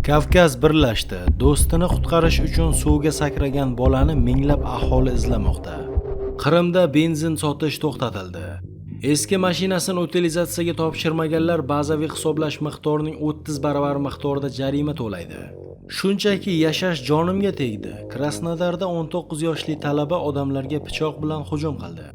Kavkaz birlashdi. Do'stini qutqarish uchun suvga sakragan bolani minglab aholi izlamoqda. Qrimda benzin sotish to'xtatildi. Eski mashinasini utilizatsiyaga topshirmaganlar bazaviy hisoblash miqdorining 30 baravar miqdorida jarima to'laydi. Shunchaki yashash jonimga tegdi. Krasnodarda 19 yoshli talaba odamlarga pichoq bilan hujum qildi.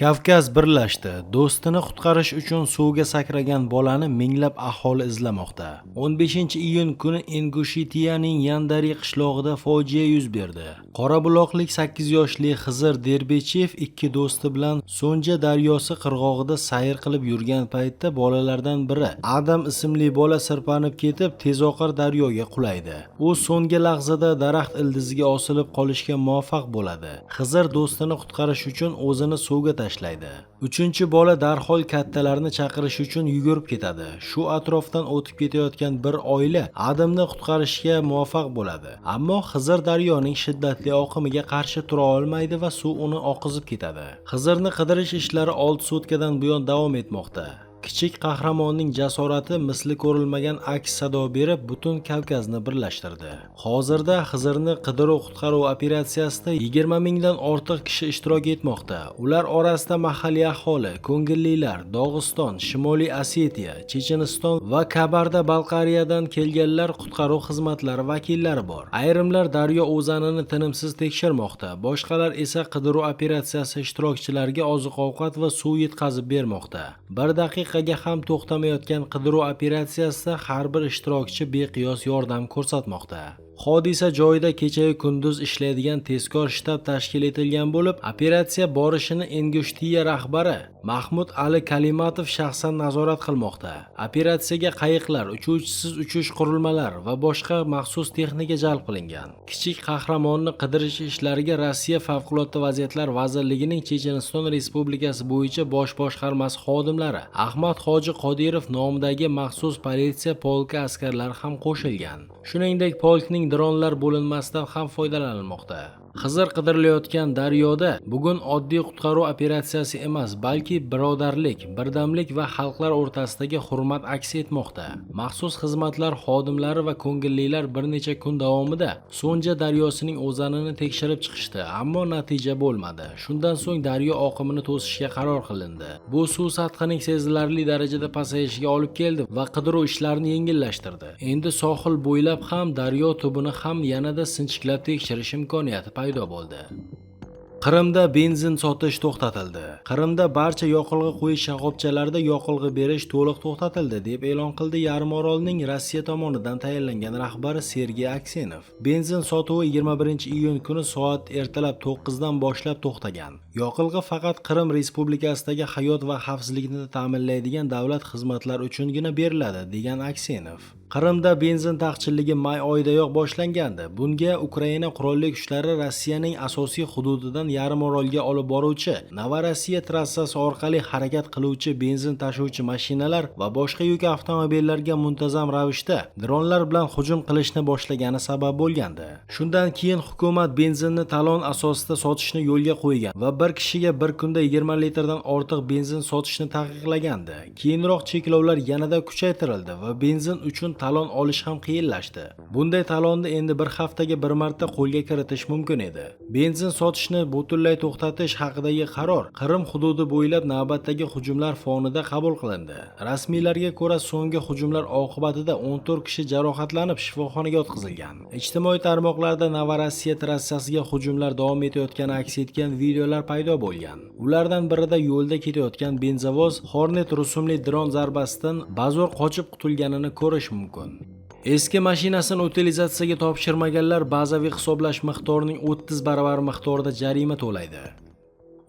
Kavkaz birlashdi. Do'stini qutqarish uchun suvga sakragan bolani minglab aholi izlamoqda. 15-iyun kuni Ingushetiyaning Yandari qishlog'ida fojia yuz berdi. Qorabuloqlik 8 yoshli Xizr Derbechev ikki do'sti bilan So'nja daryosi qirg'og'ida sayr qilib yurgan paytda bolalardan biri Adam ismli bola sirpanib ketib, tezoqar daryoga qulaydi. U so'nggi lahzada daraxt ildiziga osilib qolishga muvaffaq bo'ladi. Xizr do'stini qutqarish uchun o'zini suvga tashlaydi. Uchinchi bola darhol kattalarni chaqirish uchun yugurib ketadi. Shu atrofdan o'tib ketayotgan bir oila Adamni qutqarishga muvaffaq bo'ladi. Ammo Xizr daryoning shiddatli oqimiga qarshi tura olmaydi va suv uni oqizib ketadi. Xizrni qidirish ishlari 6 sutkadan buyon davom etmoqda. Kichik qahramonning jasorati misli ko'rilmagan aks sado berib, butun Kavkazni birlashtirdi. Hozirda Xizrni qidiruv-qutqaruv operatsiyasida 20 mingdan ortiq kishi ishtirok etmoqda. Ular orasida mahalliy aholi, ko'ngillilar, Dog'iston, Shimoliy Osetiya, Checheniston va Kabarda-Balqariyadan kelganlar, qutqaruv xizmatlari vakillari bor. Ayrimlar daryo o'zanini tinimsiz tekshirmoqda, boshqalar esa qidiruv operatsiyasi ishtirokchilariga oziq-ovqat va suv yetkazib bermoqda. Bir daqiqaga ham to'xtamayotgan qidiruv operatsiyasida har bir ishtirokchi beqiyos yordam ko'rsatmoqda. Hodisa joyida kechayu kunduz ishlaydigan tezkor shtab tashkil etilgan bo'lib, operatsiya borishini Ingushetiya rahbari Mahmud Ali Kalimatov shaxsan nazorat qilmoqda. Operatsiyaga qayiqlar, uchuvchisiz uchish qurilmalari va boshqa maxsus texnika jalb qilingan. Kichik qahramonni qidirish ishlariga Rossiya Favqulodda vaziyatlar vazirligining Checheniston Respublikasi bo'yicha bosh boshqarmasi xodimlari, Ahmad Hoji Qodirov nomidagi maxsus politsiya polki askarlari ham qo'shilgan. Shuningdek, polkning dronlar bo'linmasidan ham foydalanilmoqda. Xizr qidirilayotgan daryoda bugun oddiy qutqaruv operatsiyasi emas, balki birodarlik, birdamlik va xalqlar o'rtasidagi hurmat aks etmoqda. Maxsus xizmatlar xodimlari va ko'ngillilar bir necha kun davomida So'nja daryosining o'zanini tekshirib chiqishdi, ammo natija bo'lmadi. Shundan so'ng daryo oqimini to'sishga qaror qilindi. Bu suv sathining sezilarli darajada pasayishiga olib keldi va qidiruv ishlarini yengillashtirdi. Endi sohil bo'ylab ham, daryo tubini ham yanada sinchiklab tekshirish imkoniyati paydo bo'ldi. Qrimda benzin sotish to'xtatildi. Qrimda barcha yoqilg'i quyish shoxobchalarida yoqilg'i berish to'liq to'xtatildi, deb e'lon qildi yarimorolning Rossiya tomonidan tayinlangan rahbari Sergey Aksenov. Benzin sotuvi 21-iyun kuni soat ertalab 9 dan boshlab to'xtagan. Yoqilg'i faqat Qrim Respublikasidagi hayot va xavfsizlikni ta'minlaydigan davlat xizmatlari uchungina beriladi, degan Aksenov. Qrimda benzin taqchilligi may oyidayoq boshlangandi. Bunga Ukraina qurolli kuchlari Rossiyaning asosiy hududidan yarimorolga olib boruvchi Novorossiya trassasi orqali harakat qiluvchi benzin tashuvchi mashinalar va boshqa yuk avtomobillarga muntazam ravishda dronlar bilan hujum qilishni boshlagani sabab bo'lgandi. Shundan keyin hukumat benzinni talon asosida sotishni yo'lga qo'ygan va bir kishiga bir kunda 20 litrdan ortiq benzin sotishni taqiqlagandi. Keyinroq cheklovlar yanada kuchaytirildi va benzin uchun talon olish ham qiyinlashdi. Bunday talonni endi bir haftaga bir marta qo'lga kiritish mumkin edi. Benzin sotishni butunlay to'xtatish haqidagi qaror Qrim hududi bo'ylab navbatdagi hujumlar fonida qabul qilindi. Rasmiylarga ko'ra, so'nggi hujumlar oqibatida 14 kishi jarohatlanib, shifoxonaga yotqizilgan. Ijtimoiy tarmoqlarda Novorossiya trassasiga hujumlar davom etayotgani aks etgan videolar paydo bo'lgan. Ulardan birida yo'lda ketayotgan benzovoz Hornet rusumli dron zarbasidan bazo'r qochib qutulganini ko'rish mumkin. Eski mashinasini utilizatsiyaga topshirmaganlar bazaviy hisoblash miqdorining 30 baravar miqdorida jarima to'laydi.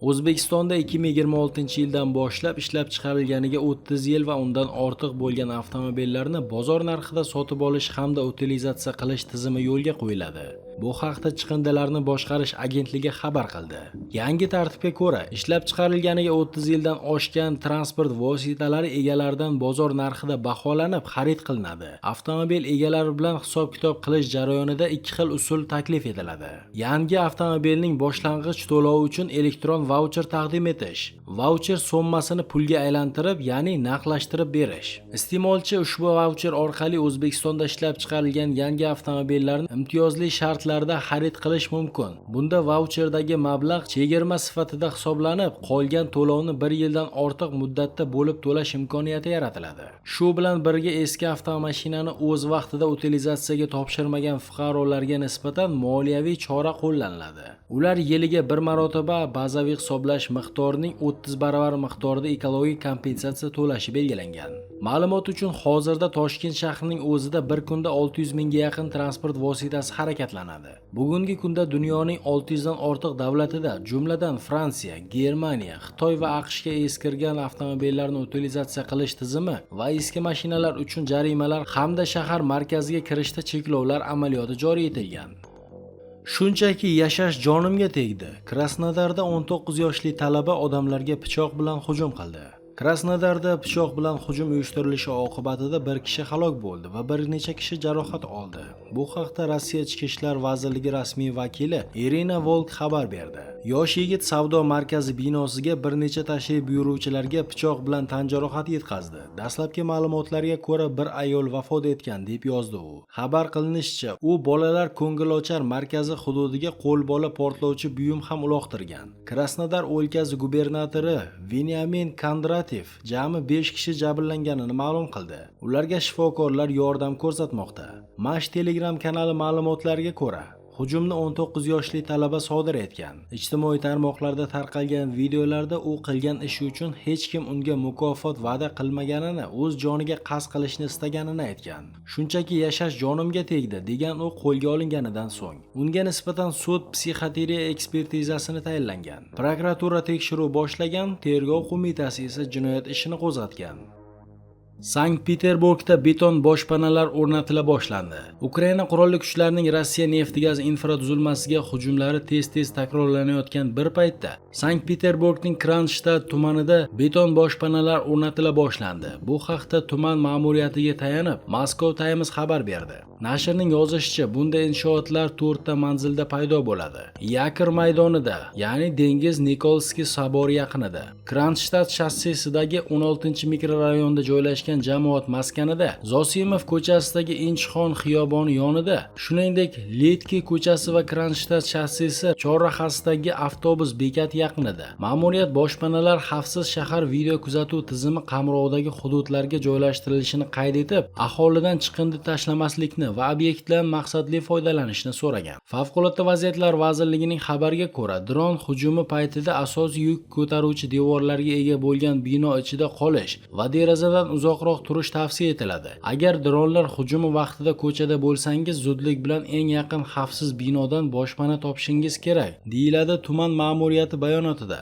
O'zbekistonda 2026 yildan boshlab ishlab chiqarilganiga 30 yil va undan ortiq bo'lgan avtomobillarni bozor narxida sotib olish hamda utilizatsiya qilish tizimi yo'lga qo'yiladi. Bu haqda Chiqindilarni boshqarish agentligi xabar qildi. Yangi tartibga ko'ra, ishlab chiqarilganiga 30 yildan oshgan transport vositalari egalaridan bozor narxida baholanib xarid qilinadi. Avtomobil egalari bilan hisob-kitob qilish jarayonida ikki xil usul taklif etiladi. Yangi avtomobilning boshlang'ich to'lovi uchun elektron vaucher taqdim etish, vaucher summasini pulga aylantirib, ya'ni naqdlashtirib berish. Iste'molchi ushbu vaucher orqali O'zbekistonda ishlab chiqarilgan yangi avtomobillarni imtiyozli shartlarda xarid qilish mumkin. Bunda vaucherdagi mablag' chegirma sifatida hisoblanib, qolgan to'lovni bir yildan ortiq muddatda bo'lib to'lash imkoniyati yaratiladi. Shu bilan birga, eski avtomashinani o'z vaqtida utilizatsiyaga topshirmagan fuqarolarga nisbatan moliyaviy chora qo'llaniladi. Ular yiliga bir marotaba bazaviy hisoblash miqdorining 30 baravar miqdorida ekologik kompensatsiya to'lashi belgilangan. Ma'lumot uchun, hozirda Toshkent shahrining o'zida bir kunda 600 mingga yaqin transport vositasi harakatlanadi. Bugungi kunda dunyoning 600 dan ortiq davlatida, jumladan Fransiya, Germaniya, Xitoy va AQShga eskirgan avtomobillarni utilizatsiya qilish tizimi va eski mashinalar uchun jarimalar hamda shahar markaziga kirishda cheklovlar amaliyoti joriy etilgan. Shunchaki yashash jonimga tegdi. Krasnodarda 19 yoshli talaba odamlarga pichoq bilan hujum qildi. Krasnodarda pichoq bilan hujum uyushtirilishi oqibatida bir kishi halok bo'ldi va bir necha kishi jarohat oldi. Bu haqda Rossiya Ichki ishlar vazirligi rasmiy vakili Irina Volk xabar berdi. Yosh yigit savdo markazi binosiga bir necha tashrif buyuruvchilarga pichoq bilan tan jarohati yetkazdi. Dastlabki ma'lumotlarga ko'ra, bir ayol vafot etgan, deb yozdi u. Xabar qilinishicha, u bolalar ko'ngilochar markazi hududiga qo'lbola portlovchi buyum ham uloqtirgan. Krasnodar o'lkasi gubernatori Veniamin Kondratyev jami 5 kishi jabrlanganini ma'lum qildi. Ularga shifokorlar yordam ko'rsatmoqda. Mash Telegram kanali ma'lumotlariga ko'ra, hujumni 19 yoshli talaba sodir etgan. Ijtimoiy tarmoqlarda tarqalgan videolarda u qilgan ishi uchun hech kim unga mukofot va'da qilmaganini, o'z joniga qasd qilishni istaganini aytgan. "Shunchaki yashash jonimga tegdi", degan u qo'lga olinganidan so'ng. Unga nisbatan sud psixiatriya ekspertizasini tayinlangan. Prokuratura tekshiruv boshlagan, tergov qo'mitasi esa jinoyat ishini qo'zg'atgan. Sankt-Peterburgda beton boshpanalar o'rnatila boshlandi. Ukraina qurolli kuchlarining Rossiya neft-gaz infratuzilmasiga hujumlari tez-tez takrorlanayotgan bir paytda Sankt-Peterburgning Kronshtadt tumanida beton boshpanalar o'rnatila boshlandi. Bu haqda tuman ma'muriyatiga tayanib, Moscow Times xabar berdi. Nashrning yozishicha, bunday inshootlar to'rtta manzilda paydo bo'ladi. Yakor maydonida, ya'ni dengiz Nikolskiy sobori yaqinida, Kronshtadt shossesidagi 16-mikrorayonda joylashgan jamoat maskanida, Zosimov ko'chasidagi Inchxon xiyoboni yonida, shuningdek, Litki ko'chasi va Kronshtadt shossesi chorrahasidagi avtobus bekati yaqinida. Ma'muriyat boshpanalar xavfsiz shahar video kuzatuv tizimi qamrovidagi hududlarga joylashtirilishini qayd etib, aholidan chiqindi tashlamaslikni va obyektdan maqsadli foydalanishni so'ragan. Favqulodda vaziyatlar vazirligining xabariga ko'ra, dron hujumi paytida asosiy yuk ko'taruvchi devorlarga ega bo'lgan bino ichida qolish va derazadan uzoqroq turish tavsiya etiladi. Agar dronlar hujumi vaqtida ko'chada bo'lsangiz, zudlik bilan eng yaqin xavfsiz binodan boshpana topishingiz kerak, deyiladi tuman ma'muriyati bayonotida.